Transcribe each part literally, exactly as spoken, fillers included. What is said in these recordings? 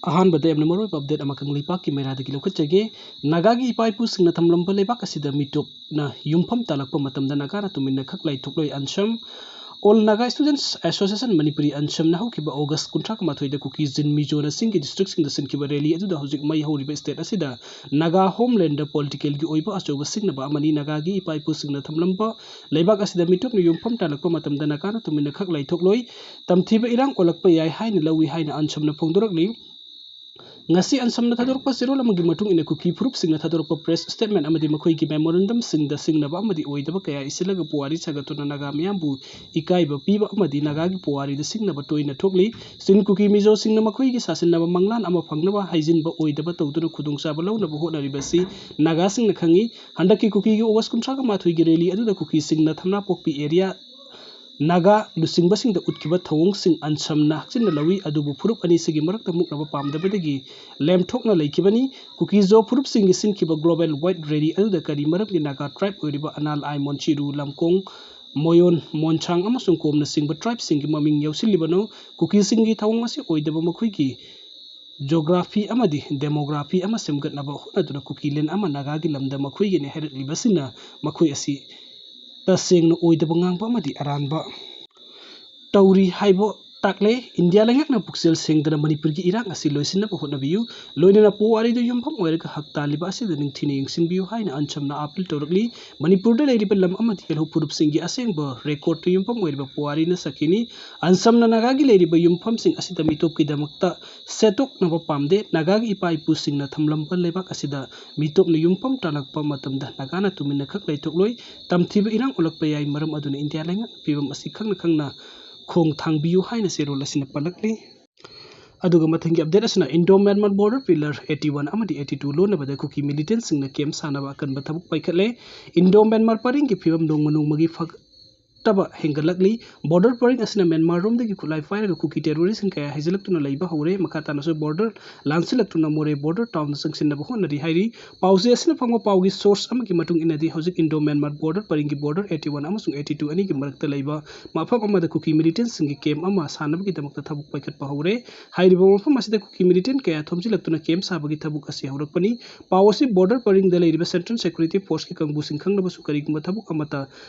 ꯑꯍꯥꯟꯕꯗ ꯌꯥꯝꯅ ꯃꯔꯨꯑꯣꯏꯕ ꯑꯞꯗꯦꯠ ꯑꯃ ꯀꯪꯂꯩꯄꯥꯛꯀꯤ ꯃꯩꯔꯥꯗꯒꯤ ꯂꯧꯈꯠꯆꯒꯦ꯫ ꯅꯥꯒꯥꯒꯤ ꯏꯄꯥ ꯏꯄꯨꯁꯤꯡꯅ ꯊꯝꯂꯝꯕ ꯂꯩꯕꯥꯛ ꯑꯁꯤꯗ ꯃꯤꯇꯣꯞꯅ ꯌꯨꯝꯐꯝ ꯇꯥꯂꯛꯄ ꯃꯇꯝꯗ ꯅꯥꯒꯥꯅ ꯇꯨꯃꯤꯟꯅ ꯈꯛ ꯂꯩꯊꯣꯛꯂꯣꯏ꯫ ꯑꯟꯁꯝ All Naga Students Association Manipuri, ꯑꯟꯁꯝꯅ ꯍꯧꯈꯤꯕ ꯑꯣꯒꯁ ꯀꯨꯟꯊ꯭ꯔꯥ ꯃꯥꯊꯣꯏꯗ ꯀꯨꯀꯤ ꯖꯤꯟ ꯃꯤꯖꯣꯅ ꯆꯤꯡꯒꯤ ꯗꯤꯁꯇ꯭ꯔꯤꯛꯁꯤꯡꯗ ꯁꯤꯟꯈꯤꯕ ꯔꯦꯂꯤ ꯑꯗꯨꯗ ꯍꯧꯖꯤꯛ ꯃꯩ ꯍꯧꯔꯤꯕ ꯁ꯭ꯇꯦꯠ ꯑꯁꯤꯗ ꯅꯥꯒꯥ ꯍꯣꯝꯂꯦꯟꯗ ꯄꯣꯂꯤꯇꯤꯀꯦꯜꯒꯤ ꯑꯣꯏꯕ ꯑꯆꯧꯕ ꯁꯤꯡꯅꯕ ꯑꯃꯅꯤ꯫ ꯅꯥꯒꯥꯒꯤ ꯏꯄꯥ ꯏꯄꯨꯁꯤꯡꯅ ꯊꯝꯂꯝꯕ ꯂꯩꯕꯥꯛ ꯑꯁꯤꯗ ꯃꯤꯇꯣꯞꯅ ꯌꯨꯝꯐꯝ ꯇꯥꯂꯛꯄ ꯃꯇꯝꯗ ꯅꯥꯒꯥꯅ ꯇꯨꯃꯤꯟꯅ ꯈꯛ ꯂꯩꯊꯣꯛꯂꯣꯏ꯫ ꯇꯝꯊꯤꯕ ꯏꯔꯥꯡ ꯑꯣꯜꯂꯛꯄ ꯌꯥꯏ ꯍꯥꯏꯅ ꯂꯧꯏ ꯍꯥꯏꯅ ꯑꯟꯁꯝꯅ ꯐꯣꯡꯗꯣꯔꯛꯂꯤ꯫ ꯉꯁꯤ ꯑꯟꯁꯝꯅ ꯊꯥꯗꯣꯔꯛꯄ ꯆꯦꯔꯣꯜ ꯑꯃꯒꯤ ꯃꯇꯨꯡ ꯏꯟꯅ ꯀꯨꯀꯤ ꯐꯨꯔꯨꯞꯁꯤꯡꯅ ꯊꯥꯗꯣꯔꯛꯄ ꯄ꯭ꯔꯦꯁ ꯁ꯭ꯇꯦꯠꯃꯦꯟ ꯑꯃꯗꯤ ꯃꯈꯣꯏꯒꯤ ꯃꯦꯃꯣꯔꯦꯟꯗꯝꯁꯤꯡꯗ ꯁꯤꯡꯅꯕ ꯑꯃꯗꯤ ꯑꯣꯏꯗꯕ ꯀꯌꯥ ꯏꯁꯤꯜꯂꯒ ꯄꯨꯋꯥꯔꯤ ꯁꯥꯒꯠꯇꯨꯅ ꯅꯥꯒꯥ ꯃꯤꯌꯥꯝꯕꯨ ꯏꯀꯥꯏꯕ ꯄꯤꯕ ꯑꯃꯗꯤ ꯅꯥꯒꯥꯒꯤ ꯄꯨꯋꯥꯔꯤꯗ ꯁꯤꯡꯅꯕ ꯇꯣꯏꯅ ꯊꯣꯛꯂꯤ꯫ ꯆꯤꯟ ꯀꯨꯀꯤ ꯃꯤꯖꯣꯁꯤꯡꯅ ꯃꯈꯣꯏꯒꯤ ꯁꯥꯁꯤꯟꯅꯕ ꯃꯪꯂꯥꯟ ꯑꯃ ꯐꯪꯅꯕ ꯍꯥꯏꯖꯤꯟꯕ ꯑꯣꯏꯗꯕ ꯇꯧꯗꯨꯅ ꯈꯨꯗꯣꯡꯆꯥꯕ ꯂꯧꯅꯕ ꯍꯣꯠꯅꯔꯤꯕꯁꯤ ꯅꯥꯒꯥꯁꯤꯡꯅ ꯈꯪꯏ꯫ ꯍꯟꯗꯛꯀꯤ ꯀꯨꯀꯤꯒꯤ ꯑꯣꯒꯁ ꯀꯨꯟꯊ꯭ꯔꯥꯒ ꯃꯥꯊꯣꯏꯒꯤ ꯔꯦꯂꯤ ꯑꯗꯨꯗ ꯀꯨꯀꯤꯁꯤꯡꯅ ꯊꯝꯅꯥꯄꯣꯛꯄꯤ ꯑꯦꯔꯤꯌꯥ ꯅꯥꯒꯥ ꯂꯨꯆꯤꯡꯕꯁꯤꯡꯗ ꯎꯠꯈꯤꯕ ꯊꯧꯑꯣꯡꯁꯤꯡ ꯑꯟꯁꯝꯅ ꯍꯛꯆꯤꯟꯅ ꯂꯧꯏ, ꯑꯗꯨꯕꯨ ꯐꯨꯔꯨꯞ ꯑꯅꯤꯁꯤꯒꯤ ꯃꯔꯛꯇ ꯃꯨꯛꯅꯕ ꯄꯥꯝꯗꯕꯗꯒꯤ ꯂꯦꯝꯊꯣꯛꯅ ꯂꯩꯈꯤꯕꯅꯤ꯫ ꯀꯨꯀꯤꯖꯣ ꯐꯨꯔꯨꯞꯁꯤꯡꯒꯤ ꯁꯤꯟꯈꯤꯕ ꯒ꯭ꯂꯣꯕꯦꯜ ꯋꯥꯏꯠ ꯔꯦꯂꯤ ꯑꯗꯨꯗ ꯀꯔꯤ ꯃꯔꯝꯒꯤ ꯅꯥꯒꯥ ꯇ꯭ꯔꯥꯏꯕ ꯑꯣꯏꯔꯤꯕ ꯑꯅꯥꯜ ꯑꯥꯏꯃꯣꯟ ꯆꯤꯔꯨ ꯂꯝꯀꯣꯡ ꯃꯣꯌꯣꯟ ꯃꯣꯟꯁꯥꯡ ꯑꯃꯁꯨꯡ ꯀꯣꯝꯅꯆꯤꯡꯕ ꯇ꯭ꯔꯥꯏꯕꯁꯤꯡꯒꯤ ꯃꯃꯤꯡ ꯌꯥꯎꯁꯤꯜꯂꯤꯕꯅꯣ? ꯀꯨꯀꯤꯁꯤꯡꯒꯤ ꯊꯧꯑꯣꯡ ꯑꯁꯤ ꯑꯣꯏꯗꯕ ꯃꯈꯣꯏꯒꯤ ꯖꯣꯒ꯭ꯔꯥꯐꯤ ꯑꯃꯗꯤ ꯗꯦꯃꯣꯒ꯭ꯔꯥꯐꯤ ꯑꯃ ꯁꯦꯝꯒꯠꯅꯕ ꯍꯣꯠꯅꯗꯨꯅ ꯀꯨꯀꯤꯂꯦꯟ ꯑꯃ ꯅꯥꯒꯥꯒꯤ ꯂꯝꯗ ꯃꯈꯣꯏꯒꯤꯅꯤ ꯍꯥꯏꯔꯛꯂꯤꯕꯁꯤꯅ ꯃꯈꯣꯏ ꯑꯁꯤ ꯇꯁꯦꯡꯅ ꯑꯣꯏꯗꯕ ꯉꯥꯡꯕ ꯑꯃꯗꯤ ꯑꯔꯥꯟꯕ ꯇꯧꯔꯤ ꯍꯥꯏꯕ ꯇꯥꯛꯂꯦ꯫ ꯏꯟꯗꯤꯌꯥ ꯂꯩꯉꯥꯛꯅ ꯄꯨꯛꯆꯦꯜ ꯁꯦꯡꯗꯅ ꯃꯅꯤꯄꯨꯔꯒꯤ ꯏꯔꯥꯡ ꯑꯁꯤ ꯂꯣꯏꯁꯤꯟꯅꯕ ꯍꯣꯠꯅꯕꯤꯌꯨ, ꯂꯣꯏꯅꯅ ꯄꯨꯋꯥꯔꯤꯗꯨ ꯌꯨꯝꯐꯝ ꯑꯣꯏꯔꯒ ꯍꯛ ꯇꯥꯜꯂꯤꯕ ꯑꯁꯤꯗ ꯅꯤꯡꯊꯤꯅ ꯌꯦꯡꯁꯤꯟꯕꯤꯌꯨ ꯍꯥꯏꯅ ꯑꯟꯁꯝꯅ ꯑꯥꯄꯤꯜ ꯇꯧꯔꯛꯂꯤ꯫ ꯃꯅꯤꯄꯨꯔꯗ ꯂꯩꯔꯤꯕ ꯂꯝ ꯑꯃꯗꯤ ꯌꯦꯜꯍꯧ ꯐꯨꯔꯨꯞꯁꯤꯡꯒꯤ ꯑꯁꯦꯡꯕ ꯔꯦꯀꯣꯔꯗꯇ ꯌꯨꯝꯐꯝ ꯑꯣꯏꯔꯤꯕ ꯄꯨꯋꯥꯔꯤꯅ ꯁꯛꯈꯤꯅꯤ꯫ ꯑꯟꯁꯝꯅ ꯅꯥꯒꯥꯒꯤ ꯂꯩꯔꯤꯕ ꯌꯨꯝꯐꯝꯁꯤꯡ ꯑꯁꯤꯗ ꯃꯤꯇꯣꯞꯀꯤꯗꯃꯛꯇ ꯁꯦꯠꯇꯣꯛꯅꯕ ꯄꯥꯝꯗꯦ꯫ ꯅꯥꯒꯥꯒꯤ ꯏꯄꯥ ꯏꯄꯨꯁꯤꯡꯅ ꯊꯝꯂꯝꯕ ꯂꯩꯕꯥꯛ ꯑꯁꯤꯗ ꯃꯤꯇꯣꯞꯅ ꯌꯨꯝꯐꯝ ꯇꯥꯂꯛꯄ ꯃꯇꯝꯗ ꯅꯥꯒꯥꯅ ꯇꯨꯃꯤꯟꯅ ꯈꯛ ꯂꯩꯊꯣꯛꯂꯣꯏ꯫ ꯇꯝꯊꯤꯕ ꯏꯔꯥꯡ ꯑꯣꯜꯂꯛꯄ ꯌꯥꯏ꯫ ꯃꯔꯝ ꯑꯗꯨꯅ ꯏꯟꯗꯤꯌꯥ ꯂꯩꯉꯥꯛꯅ ꯐꯤꯕꯝ ꯑꯁꯤ ꯈꯪꯅ ꯈꯪꯅ ꯈꯣꯡ ꯊꯥꯡꯕꯤꯌꯨ ꯍꯥꯏꯅ ꯆꯦꯔꯣꯜ ꯑꯁꯤꯅ ꯄꯜꯂꯛꯂꯤ꯫ ꯑꯗꯨꯒ ꯃꯊꯪꯒꯤ ꯑꯞꯗꯦꯠ ꯑꯁꯤꯅ Indo Myanmar border pillar eighty one ꯑꯃꯗꯤ eighty two ꯂꯣꯟꯅꯕꯗ ꯀꯨꯀꯤ ꯃꯤꯂꯤꯇꯦꯟꯁꯤꯡꯅ ꯀꯦꯝꯞ ꯁꯥꯅꯕ ꯑꯀꯟꯕ ꯊꯕꯛ ꯄꯥꯏꯈꯠꯂꯦ꯫ ꯏꯟꯗꯣ ꯃ꯭ꯌꯥꯟꯃꯥꯔ ꯄꯔꯤꯡꯒꯤ ꯐꯤꯕꯝ ꯅꯣꯡꯃ ꯅꯣꯡꯃꯒꯤ ꯐ-, ꯍꯟꯊꯔꯛꯇꯕ ꯍꯦꯟꯒꯠꯂꯛꯂꯤ꯫ ꯕꯣꯔꯗꯔ ꯄꯔꯤꯡ ꯑꯁꯤꯅ ꯃ꯭ꯌꯥꯟꯃꯥꯔ ꯔꯣꯝꯗꯒꯤ ꯈꯨꯠꯂꯥꯏ ꯄꯥꯏꯔꯒ ꯀꯨꯀꯤ ꯇꯦꯔꯣꯔꯤꯁꯁꯤꯡ ꯀꯌꯥ ꯍꯩꯖꯤꯜꯂꯛꯇꯨꯅ ꯂꯩꯕ ꯍꯧꯔꯦ꯫ ꯃꯈꯥ ꯇꯥꯅꯁꯨ ꯕꯣꯔꯗꯔ ꯂꯥꯟꯁꯤꯜꯂꯛꯇꯨꯅ ꯃꯣꯔꯦ ꯕꯣꯔꯗꯔ ꯇꯥꯎꯟꯗ ꯆꯪꯁꯤꯟꯅꯕ ꯍꯣꯠꯅꯔꯤ ꯍꯥꯏꯔꯤ꯫ ꯄꯥꯎꯆꯦ ꯑꯁꯤꯅ ꯐꯪꯕ ꯄꯥꯎꯒꯤ ꯁꯣꯔꯁ ꯑꯃꯒꯤ ꯃꯇꯨꯡ ꯏꯟꯅꯗꯤ, ꯍꯧꯖꯤꯛ ꯏꯟꯗꯣ ꯃ꯭ꯌꯥꯟꯃꯥꯔ ꯕꯣꯔꯗꯔ ꯄꯔꯤꯡꯒꯤ ꯕꯣꯔꯗꯔ eighty one ꯑꯃꯁꯨꯡ eighty two ꯑꯅꯤꯒꯤ ꯃꯔꯛꯇ ꯂꯩꯕ ꯃꯐꯝ ꯑꯃꯗ ꯀꯨꯀꯤ ꯃꯤꯂꯤꯇꯦꯟꯠꯁꯤꯡꯒꯤ ꯀꯦꯝꯞ ꯑꯃ ꯁꯥꯟꯅꯕꯒꯤꯗꯃꯛꯇ ꯊꯕꯛ ꯄꯥꯏꯈꯠꯄ ꯍꯧꯔꯦ꯫ ꯍꯥꯏꯔꯤꯕ ꯃꯐꯝ ꯑꯁꯤꯗ ꯀꯨꯀꯤ ꯃꯤꯂꯤꯇꯦꯟꯠ ꯀꯌꯥ ꯊꯣꯝꯖꯤꯜꯂꯛꯇꯨꯅ ꯀꯦꯝꯞ ꯁꯥꯕꯒꯤ ꯊꯕꯛ ꯑꯁꯤ ꯍꯧꯔꯛꯄꯅꯤ꯫ ꯄꯥꯎ ꯑꯁꯤ ꯕꯣꯔꯗꯔ ꯄꯔꯤꯡꯗ ꯂꯩꯔꯤꯕ ꯁꯦꯟꯇ꯭ꯔꯦꯜ ꯁꯦꯀ꯭ꯌꯨꯔꯤꯇꯤ ꯐꯣꯔꯁꯀꯤ ꯀꯥꯡꯕꯨꯁꯤꯡ ꯈꯪꯅꯕꯁꯨ ꯀꯔꯤꯒꯨꯝꯕ ꯊꯕꯛ ꯑꯃꯠꯇ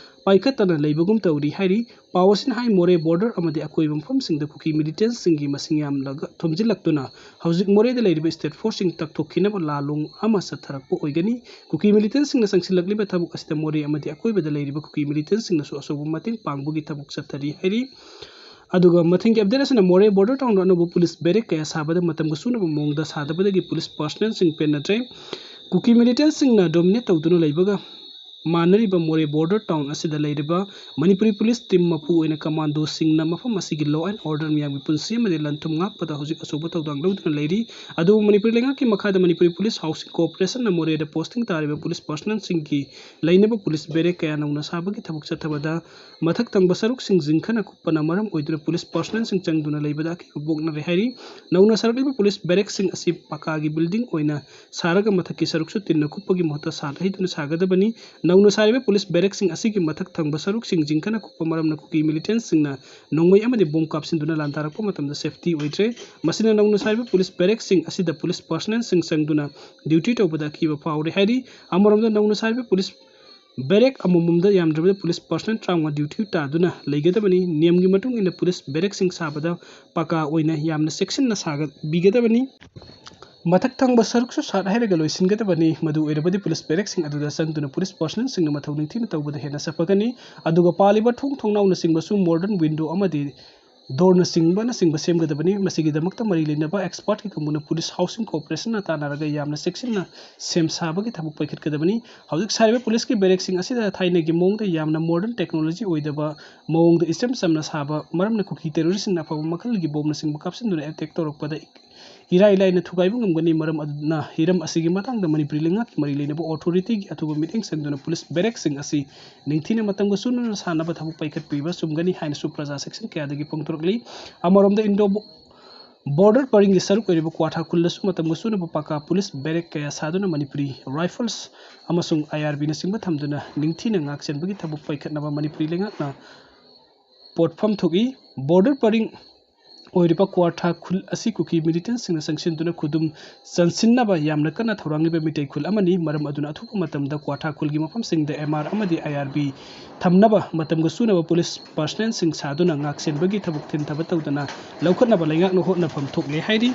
ꯄꯥꯏꯈꯠꯇꯅ ꯂꯩꯕꯒꯨꯝ ꯇꯧꯔꯤ ꯍꯥꯏꯔꯤ꯫ ꯄꯥꯎ ꯑꯁꯤꯅ ꯍꯥꯏ, ꯃꯣꯔꯦ ꯕꯣꯔꯗꯔ ꯑꯃꯗꯤ ꯑꯀꯣꯏꯕ ꯃꯐꯝꯁꯤꯡꯗ ꯀꯨꯀꯤ ꯃꯤꯂꯤꯇꯦꯟꯠꯁꯤꯡꯒꯤ ꯃꯁꯤꯡ ꯌꯥꯝꯂꯒ ꯊꯣꯝꯖꯤꯜꯂꯛꯇꯨꯅ ꯍꯧꯖꯤꯛ ꯃꯣꯔꯦꯗ ꯂꯩꯔꯤꯕ ꯁ꯭ꯇꯦꯠ ꯐꯣꯔꯁꯁꯤꯡ ꯇꯛꯊꯣꯛꯈꯤꯅꯕ ꯂꯥꯂꯣꯡ ꯑꯃ ꯆꯠꯊꯔꯛꯄ ꯑꯣꯏꯒꯅꯤ꯫ ꯀꯨꯀꯤ ꯃꯤꯂꯤꯇꯦꯟꯠꯁꯤꯡꯅ ꯆꯪꯁꯤꯜꯂꯛꯂꯤꯕ ꯊꯕꯛ ꯑꯁꯤꯗ ꯃꯣꯔꯦ ꯑꯃꯗꯤ ꯑꯀꯣꯏꯕꯗ ꯂꯩꯔꯤꯕ ꯀꯨꯀꯤ ꯃꯤꯂꯤꯇꯦꯟꯠꯁꯤꯡꯅꯁꯨ ꯑꯆꯧꯕ ꯃꯇꯦꯡ ꯄꯥꯡꯕꯒꯤ ꯊꯕꯛ ꯆꯠꯊꯔꯤ ꯍꯥꯏꯔꯤ꯫ ꯑꯗꯨꯒ ꯃꯊꯪꯒꯤ ꯑꯞꯗꯦꯠ ꯑꯁꯤꯅ ꯃꯣꯔꯦ ꯕꯣꯔꯗꯔ ꯇꯥꯎꯟꯗ ꯑꯅꯧꯕ ꯄꯨꯂꯤꯁ ꯕꯦꯔꯦꯛ ꯀꯌꯥ ꯁꯥꯕꯗ ꯃꯇꯝꯒ ꯆꯨꯅꯕ ꯃꯑꯣꯡꯗ ꯁꯥꯗꯕꯗꯒꯤ ꯄꯨꯂꯤꯁ ꯄꯔꯁꯅꯦꯜꯁꯤꯡ ꯄꯦꯟꯅꯗ꯭ꯔꯦ꯫ ꯀꯨꯀꯤ ꯃꯤꯂꯤꯇꯦꯟꯠꯁꯤꯡꯅ ꯗꯣꯃꯤꯅꯦꯠ ꯇꯧꯗꯨꯅ ꯂꯩꯕꯒ ꯃꯥꯟꯅꯔꯤꯕ ꯃꯣꯔꯦ ꯕꯣꯔꯗꯔ ꯇꯥꯎꯟ ꯑꯁꯤꯗ ꯂꯩꯔꯤꯕ ꯃꯅꯤꯄꯨꯔꯤ ꯄꯨꯂꯤꯁ ꯇꯤꯝ, ꯃꯄꯨ ꯑꯣꯏꯅ ꯀꯃꯥꯟꯗꯣꯁꯤꯡꯅ ꯃꯐꯝ ꯑꯁꯤꯒꯤ law and order, ꯃꯤꯌꯥꯝꯒꯤ ꯄꯨꯟꯁꯤ ꯑꯃꯗꯤ ꯂꯟ ꯊꯨꯝ ꯉꯥꯛꯄꯗ ꯍꯧꯖꯤꯛ ꯑꯆꯧꯕ ꯊꯧꯗꯥꯡ ꯂꯧꯗꯨꯅ ꯂꯩꯔꯤ꯫ ꯑꯗꯨꯕꯨ ꯃꯅꯤꯄꯨꯔ ꯂꯩꯉꯥꯛꯀꯤ ꯃꯈꯥꯗ ꯃꯅꯤꯄꯨꯔꯤ ꯄꯨꯂꯤꯁ ꯍꯥꯎꯁꯤꯡ ꯀꯣꯑꯣꯄꯔꯦꯁꯟꯅ ꯃꯣꯔꯦꯗ ꯄꯣꯁꯇꯤꯡ ꯇꯥꯔꯤꯕ ꯄꯨꯂꯤꯁ ꯄꯔꯁꯅꯦꯜꯁꯤꯡꯒꯤ ꯂꯩꯅꯕ ꯄꯨꯂꯤꯁ ꯕꯦꯔꯦꯛ ꯀꯌꯥ ꯅꯧꯅ ꯁꯥꯕꯒꯤ ꯊꯕꯛ ꯆꯠꯊꯕꯗ ꯃꯊꯛ ꯊꯪꯕ ꯁꯔꯨꯛꯁꯤꯡ ꯖꯤꯡꯈꯅ ꯀꯨꯞꯄꯅ ꯃꯔꯝ ꯑꯣꯏꯗꯨꯅ ꯄꯨꯂꯤꯁ ꯄꯔꯁꯅꯦꯜꯁꯤꯡ ꯆꯪꯗꯨꯅ ꯂꯩꯕꯗ ꯑꯀꯤꯕ ꯄꯣꯛꯅꯔꯦ ꯍꯥꯏꯔꯤ꯫ ꯅꯧꯅ ꯁꯥꯔꯛꯂꯤꯕ ꯄꯨꯂꯤꯁ ꯕꯦꯔꯦꯛꯁꯤꯡ ꯑꯁꯤ ꯄꯀꯥꯒꯤ ꯕꯤꯜꯗꯤꯡ ꯑꯣꯏꯅ ꯁꯥꯔꯒ ꯃꯊꯛꯀꯤ ꯁꯔꯨꯛꯁꯨ ꯇꯤꯟꯅ ꯀꯨꯞꯄꯒꯤ ꯃꯍꯨꯠꯇ ꯁꯥꯠ ꯍꯩꯗꯨꯅ ꯁꯥꯒꯗꯕꯅꯤ꯫ ꯅꯧꯅ ꯁꯥꯔꯤꯕ ꯄꯨꯂꯤꯁ ꯕꯦꯔꯦꯛꯁꯤꯡ ꯑꯁꯤꯒꯤ ꯃꯊꯛ ꯊꯪꯕ ꯁꯔꯨꯛꯁꯤꯡ ꯖꯤꯡꯈꯅ ꯀꯨꯞꯄ ꯃꯔꯝꯅ ꯀꯨꯀꯤ ꯃꯤꯂꯤꯇꯦꯟꯠꯁꯤꯡꯅ ꯅꯣꯡꯃꯩ ꯑꯃꯗꯤ ꯕꯣꯝ ꯀꯥꯞꯁꯤꯟꯗꯨꯅ ꯂꯥꯟꯗꯥꯔꯛꯄ ꯃꯇꯝꯗ ꯁꯦꯐꯇꯤ ꯑꯣꯏꯗ꯭ꯔꯦ꯫ ꯃꯁꯤꯅ ꯅꯧꯅ ꯁꯥꯔꯤꯕ ꯄꯨꯂꯤꯁ ꯕꯦꯔꯦꯛꯁꯤꯡ ꯑꯁꯤꯗ ꯄꯨꯂꯤꯁ ꯄꯔꯁꯅꯦꯜꯁꯤꯡ ꯆꯪꯗꯨꯅ ꯗ꯭ꯌꯨꯇꯤ ꯇꯧꯕꯗ ꯑꯀꯤꯕ ꯐꯥꯎꯔꯦ ꯍꯥꯏꯔꯤ꯫ ꯑꯃꯔꯣꯝꯗ ꯅꯧꯅ ꯁꯥꯔꯤꯕ ꯄꯨꯂꯤꯁ ꯕꯦꯔꯦꯛ ꯑꯃꯃꯝꯗ ꯌꯥꯝꯗ꯭ꯔꯕꯗ ꯄꯨꯂꯤꯁ ꯄꯔꯁꯅꯦꯜ ꯇꯔꯥꯃꯉꯥ ꯗ꯭ꯌꯨꯇꯤ ꯇꯥꯗꯨꯅ ꯂꯩꯒꯗꯕꯅꯤ꯫ ꯅꯤꯌꯝꯒꯤ ꯃꯇꯨꯡ ꯏꯟꯅ ꯄꯨꯂꯤꯁ ꯕꯦꯔꯦꯛꯁꯤꯡ ꯁꯥꯕꯗ ꯄꯀꯥ ꯑꯣꯏꯅ ꯌꯥꯝꯅ ꯆꯦꯛꯁꯤꯟꯅ ꯁꯥꯒꯠꯄꯤꯒꯗꯕꯅꯤ꯫ ꯃꯊꯛ ꯊꯪꯕ ꯁꯔꯨꯛꯁꯨ ꯁꯥꯠ ꯍꯩꯔꯒ ꯂꯣꯏꯁꯤꯟꯒꯗꯕꯅꯤ꯫ ꯃꯗꯨ ꯑꯣꯏꯔꯕꯗꯤ ꯄꯨꯂꯤꯁ ꯕꯦꯔꯦꯛꯁꯤꯡ ꯑꯗꯨꯗ ꯆꯪꯗꯨꯅ ꯄꯨꯂꯤꯁ ꯄꯔꯁꯅꯦꯜꯁꯤꯡꯅ ꯃꯊꯧ ꯅꯤꯡꯊꯤꯅ ꯇꯧꯕꯗ ꯍꯦꯟꯅ ꯆꯠꯄꯒꯅꯤ꯫ ꯑꯗꯨꯒ ꯄꯥꯜꯂꯤꯕ ꯊꯣꯡ ꯊꯣꯡꯅꯥꯎꯅꯆꯤꯡꯕꯁꯨ ꯃꯣꯗꯔꯟ ꯋꯤꯟꯗꯣ ꯑꯃꯗꯤ ꯗꯣꯔꯅꯆꯤꯡꯕꯅꯆꯤꯡꯕ ꯁꯦꯝꯒꯗꯕꯅꯤ꯫ ꯃꯁꯤꯒꯤꯗꯃꯛꯇ ꯃꯔꯤ ꯂꯩꯅꯕ ꯑꯦꯛꯁꯄꯔꯠꯀꯤ ꯀꯥꯡꯕꯨꯅ ꯄꯨꯂꯤꯁ ꯍꯥꯎꯁꯤꯡ ꯀꯣꯑꯣꯄꯔꯦꯁꯟꯅ ꯇꯥꯟꯅꯔꯒ ꯌꯥꯝꯅ ꯆꯦꯛꯁꯤꯟꯅ ꯁꯦꯝ ꯁꯥꯕꯒꯤ ꯊꯕꯛ ꯄꯥꯏꯈꯠꯀꯗꯕꯅꯤ꯫ ꯍꯧꯖꯤꯛ ꯁꯥꯔꯤꯕ ꯄꯨꯂꯤꯁꯀꯤ ꯕꯦꯔꯦꯛꯁꯤꯡ ꯑꯁꯤꯗ ꯊꯥꯏꯅꯒꯤ ꯃꯑꯣꯡꯗ ꯌꯥꯝꯅ ꯃꯣꯗꯔꯟ ꯇꯦꯛꯅꯣꯂꯣꯖꯤ ꯑꯣꯏꯗꯕ ꯃꯑꯣꯡꯗ ꯏꯆꯝ ꯆꯝꯅ ꯁꯥꯕ ꯃꯔꯝꯅ ꯀꯨꯀꯤ ꯇꯦꯔꯣꯔꯤꯁꯁꯤꯡꯅ ꯑꯐꯕ ꯃꯈꯜꯒꯤ ꯕꯣꯝꯅꯆꯤꯡꯕ ꯀꯥꯞꯁꯤꯟꯗꯨꯅ ꯑꯦꯇꯦꯛ ꯇꯧꯔꯛꯄꯗ ꯏꯔꯥꯏ ꯂꯥꯏꯅ ꯊꯨꯒꯥꯏꯕ ꯉꯝꯒꯅꯤ꯫ ꯃꯔꯝ ꯑꯗꯨꯅ ꯍꯤꯔꯝ ꯑꯁꯤꯒꯤ ꯃꯇꯥꯡꯗ ꯃꯅꯤꯄꯨꯔꯤ ꯂꯩꯉꯥꯛꯀꯤ ꯃꯔꯤ ꯂꯩꯅꯕ authorityꯒꯤ ꯑꯊꯨꯕ ꯃꯤꯠꯌꯦꯡ ꯆꯪꯗꯨꯅ ꯄꯨꯂꯤꯁ ꯕꯦꯔꯦꯛꯁꯤꯡ ꯑꯁꯤ ꯅꯤꯡꯊꯤꯅ ꯃꯇꯝꯒ ꯆꯨꯅꯅ ꯁꯥꯟꯅꯕ ꯊꯕꯛ ꯄꯥꯏꯈꯠꯄꯤꯕ ꯆꯨꯝꯒꯅꯤ ꯍꯥꯏꯅꯁꯨ ꯄ꯭ꯔꯖꯥ ꯁꯦꯛꯁꯟ ꯀꯌꯥꯗꯒꯤ ꯐꯣꯡꯗꯣꯔꯛꯂꯤ꯫ ꯑꯃꯔꯣꯝꯗ ꯏꯟꯗꯣ border ꯄꯔꯤꯡꯒꯤ ꯁꯔꯨꯛ ꯑꯣꯏꯔꯤꯕ ꯀ꯭ꯋꯥꯊꯥ ꯈꯨꯜꯗꯁꯨ ꯃꯇꯝꯒ ꯆꯨꯅꯕ ꯄꯥꯀꯥ ꯄꯨꯂꯤꯁ ꯕꯦꯔꯦꯛ ꯀꯌꯥ ꯁꯥꯗꯨꯅ ꯃꯅꯤꯄꯨꯔꯤ rifles ꯑꯃꯁꯨꯡ IRBꯅꯆꯤꯡꯕ ꯊꯝꯗꯨꯅ ꯅꯤꯡꯊꯤꯅ ꯉꯥꯛꯁꯦꯟꯕꯒꯤ ꯊꯕꯛ ꯄꯥꯏꯈꯠꯅꯕ ꯃꯅꯤꯄꯨꯔꯤ ꯂꯩꯉꯥꯛꯅ ꯄꯣꯠꯐꯝ ꯊꯣꯛꯏ꯫ Border ꯄꯔꯤꯡ ꯑꯣꯏꯔꯤꯕ ꯀ꯭ꯋꯥꯊꯥ ꯈꯨꯜ ꯑꯁꯤ ꯀꯨꯀꯤ militantꯁꯤꯡꯅ ꯆꯪꯁꯤꯟꯗꯨꯅ ꯈꯨꯗꯨꯝ ꯆꯟꯁꯤꯟꯅꯕ ꯌꯥꯝꯅ ꯀꯟꯅ ꯊꯧꯔꯥꯡꯂꯤꯕ ꯃꯤꯇꯩ ꯈꯨꯜ ꯑꯃꯅꯤ꯫ ꯃꯔꯝ ꯑꯗꯨꯅ ꯑꯊꯨꯕ ꯃꯇꯝꯗ ꯀ꯭ꯋꯥꯊꯥ ꯈꯨꯜꯒꯤ ꯃꯐꯝꯁꯤꯡꯗ MR ꯑꯃꯗꯤ IRB ꯊꯝꯅꯕ ꯃꯇꯝꯒ ꯆꯨꯅꯕ ꯄꯨꯂꯤꯁ personnelꯁꯤꯡ ꯁꯥꯗꯨꯅ ꯉꯥꯛꯁꯦꯟꯕꯒꯤ ꯊꯕꯛ ꯊꯤꯟꯊꯕ ꯇꯧꯗꯅ ꯂꯧꯈꯠꯅꯕ ꯂꯩꯉꯥꯛꯅ ꯍꯣꯠꯅꯐꯝ ꯊꯣꯛꯂꯦ ꯍꯥꯏꯔꯤ꯫